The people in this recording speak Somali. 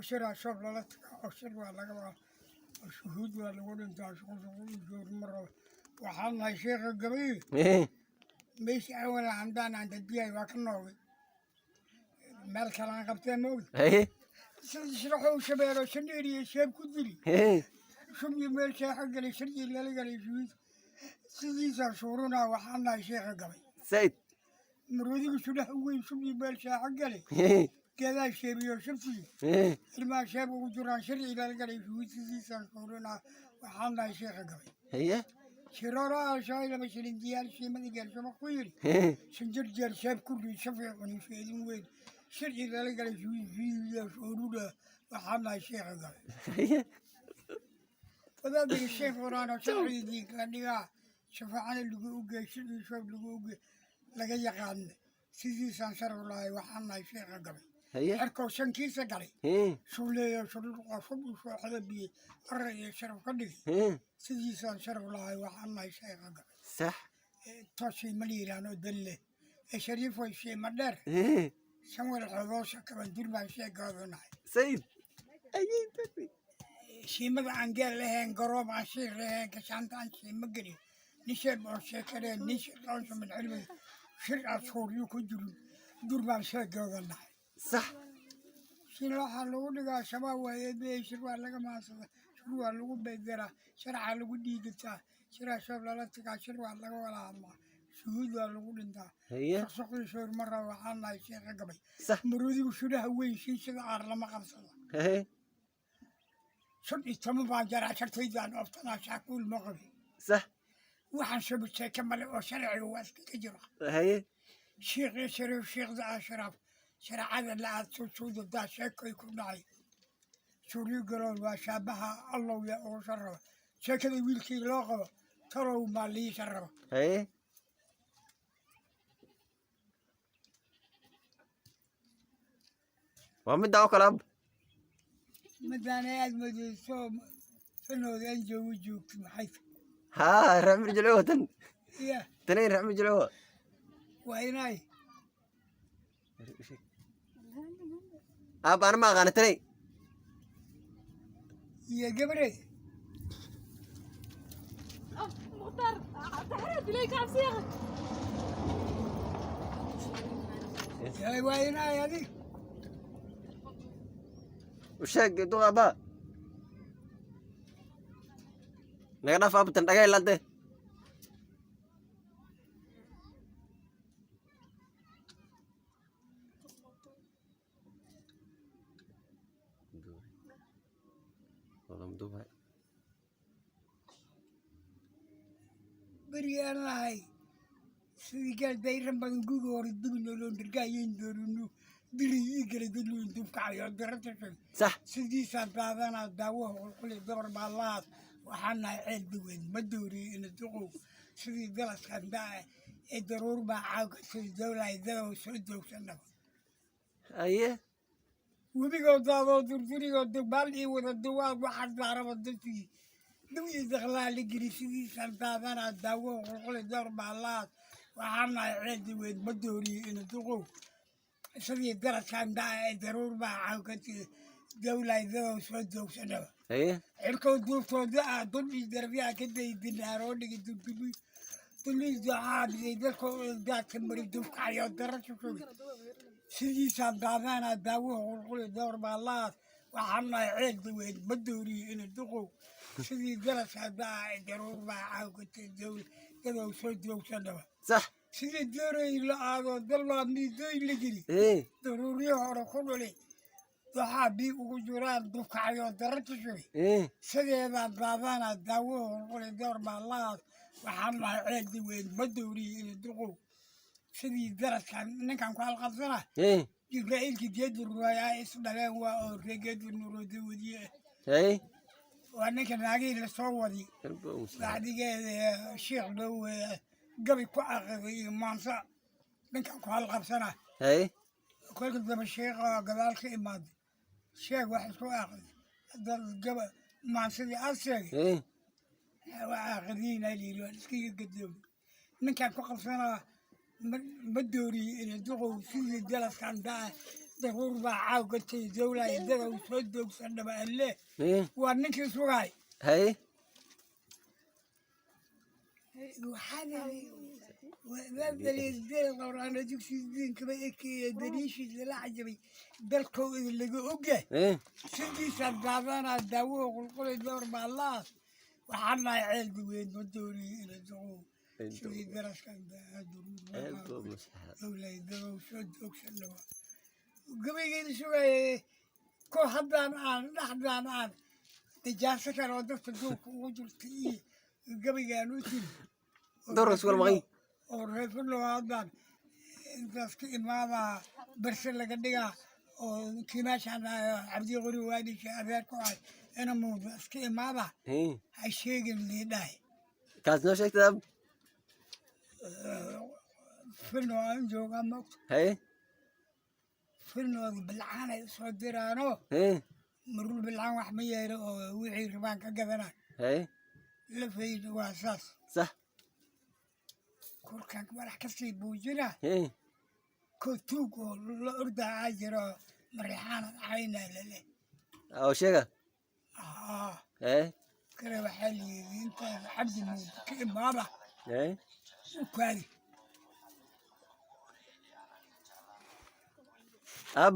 Shiraa shoob lala tagaa oo shir waa laga waa oo shuhuud waa lagu dhintaa, shuquul ma rabo. Waxaan nahay sheekha gabay. Meeshii awal handaan aan dajiyay waa ka noogay, meel kale aan qabtee ma ogi. Sida shiraxow shabeelo shandheeriye sheeb ku dili shubyi meel sheexa galay, sharcii lala galay shuhuud sidiisaa shuurunaa. Waxaan nahay sheekha gabay. Zaid. Maroodigu sudhax weyn shubyi meel sheexa galay, geedaa sheebiyo shabtii ilmaha sheeb ugu jiraan, sharci lala galay shuhuud sidiisaa shuurunaa. Waxaan nahay sheekha gabay. Shirooraa shaay laba shilin diyaal shiimada geelshuba ku yidhi shanjir jeer sheeb ku rii shafiic cuni sheedin weyn, sharci lala galay shuhuud sidiisaa shuurunaa. Waxaan nahay sheekha gabay. Wadaadigi sheekh quraan oo sharcigii diinka dhigaa, shafaacana lagu ogey, sharcii shoob lagu ogey laga yaqaana, sidiisaan sharaf lahay. Waxaan nahay sheekha gabay. Xerkoo shankiisa galay shuleeyo shuruuqa shub u shooxda biye arra iyo sharaf ka dhigay, sidiisaan sharaf lahay. Waxaan nahay sheekha gabay. Sax. Toosii ma liiraan oo dalle ee shariifoy shiima dheer shan walxoodoo shakaban durbaan sheegooda nahay. Zaid ayay tabi. Shiimada aan geel lahayn, garoob aan shiir lahayn, gashaanta aan shiimo gelin, nin sheeb oo sheekareen, nin shaqoonsa min cilmiga shir aan suuryo ku jirin, durbaan sheegooda nahay. Sax. Shir waxaa lagu dhigaa shabaab waaye bee, shir waa laga maansada, shir waa lagu bederaa, sharcaa lagu dhiigataa, shiraa shoob lala tagaa, shir waa laga wada hadlaa, shuhuud waa lagu dhintaa. Shaqshaqii shoor ma rabo. Waxaan nahay sheekha gabay. Sax. Maroodigu shuraha weyn shiishada aar lama qabsado. 15 baan jaraa, shartaydaan ooftanaa, shaakuul ma qabin. Sax. Waxaan shubi sheeke male oo sharciga waa iskaga jira. Shiikh iyo shariif, shiikhda aa sharaaf shareecada la aad sujuudadaa sheekoy ku dhacay suuryo galoon waa shaabaha allow yaa ugu sharraba sheekada wiilkii loo qabo talow maa lii sharraba. Waa middaa oo kale ab. Madaana aad madeyso sanooda aan joogo joogto maxay tahay? Haa, raxmir jilcuwa tan. Ya. Tanay raxmir jilcuwa. Waa inay Aab, ana ma aqaana tanay. Iyo gabareed. مختار تحرك ليك عم صيغ. Waa inay adig. U sheeg duqa abaa naga dhaaf aab, tan dhagay laante. Berigi aan lahay sidii gaal dayran badan guga hore dubi noloon dirgaayen doorinu diri ii galay dadluin dubkacayo darata sheeg. Sax. Sidiisaan daadanaa daawaha qulquli dabar baallahaas. Waxaan nahay ceel duweyn ma dooriyo ina duqow sidii dalaskan daa ee daruur baa caawka sidii dowlahay dadow soo joogsanaba. Webigoo daadoo durdurigoo dugbaal ii wada duwaad waxaad baaraba dadkii dug ii daqlaa la geli, sidiisaan daadanaa daawaha qulquli dabar baallahaas. Waxaan nahay ceel duweyn ma dooriyo ina duqow sidii dalaskan daa ee daruur baa caawka sidii dowlahay dadow soo joogsanaba. Cirkow duurtooda ah dul iyo darbiyaha ka day dinaaroo dhigi durduri dulii ducaa biday dalkoo daadka mari dufkacayo dara shushubi, sidiisaan daadanaa daawaha qulquli dowr baallahaas. Waxaan nahay ceel duweyn ma dooriyo ina duqow sidii dalasaa daa ee daruur baa caawkatay dowl dadow soo joogsanaba. Sax. Sidii doorey la aado dalbaa miidooy la geli daruuryo hore ku dhuli waxaa bii ugu jiraan dufkacayo dara tushubi, sideedaan daadanaa daawaha qulquli door baallahaas. Waxaan nahay ceel duweyn ma dooriyo ina duqow sidii daraskan ninkan ku halqabsana Jibraa'iilkii geedi ruwaay is dhaleen waa oo ree geedi nuroodi wadiye. Waa ninka naagihii lasoo wadi bacdigeeda shiikh dhow gabi ku aqiday iyo maansa ninkan ku halqabsana. Kolka dambe sheekha gadaal ka imaaday sheeg wax isku aaqiday dad gaba maansadii aad sheegay waa aaqidiina layidhi waan iskaga gadoomay ninkaan ku qabsanaa ma dooriyo ina duqow sidii dalaskan daa Daruur baa caawgatay dowlaya dada u soo doogsan dhaba alle. Waa ninkii sugaay. Haye. Waxaan dugsidiinkaba ekeeya dariishii lala cajabay dalkoo idin laga ogyahay. Sidiisaa daadanaa daawo qulqulay door baallaas waxaan dhahay ceel duweyn ma dooniyo ina duqow sidii daraskan dowlay dadow soo doogsan dhaba gabaygeeda sugaye ko haddaan aan dhexdaan aan nijaaso kale oo dadka duurka ugu jirta iyo gabaygaan u tiri. Duurka isku maqan. Oo reefino haddaan intaas ka imaadaa barse laga dhigaa oo kiimaashaan Cabdi Qori waadisha adeer ku ahay ina muudo iska imaadaa. Ha sheegin liidhahay. Kaas noo sheegtay aab. Filno aan joogaa mogta. Haye. Filnooda bilcaanay usoo diraanoo. Marul bilcaan wax ma yeelo oo wixii rabaan ka gadanaan. Haye. Lafayda waa saas. Sax. Korkaan madax kasii buujinaa. Ko tuug oo la ordaa jiro mareexaanad caynaa lale. Oo sheega. Aa. Haye. Kale waxaa layidhi intaas Cabdi Muude ka imaada. Haye. U kaadi. Aab.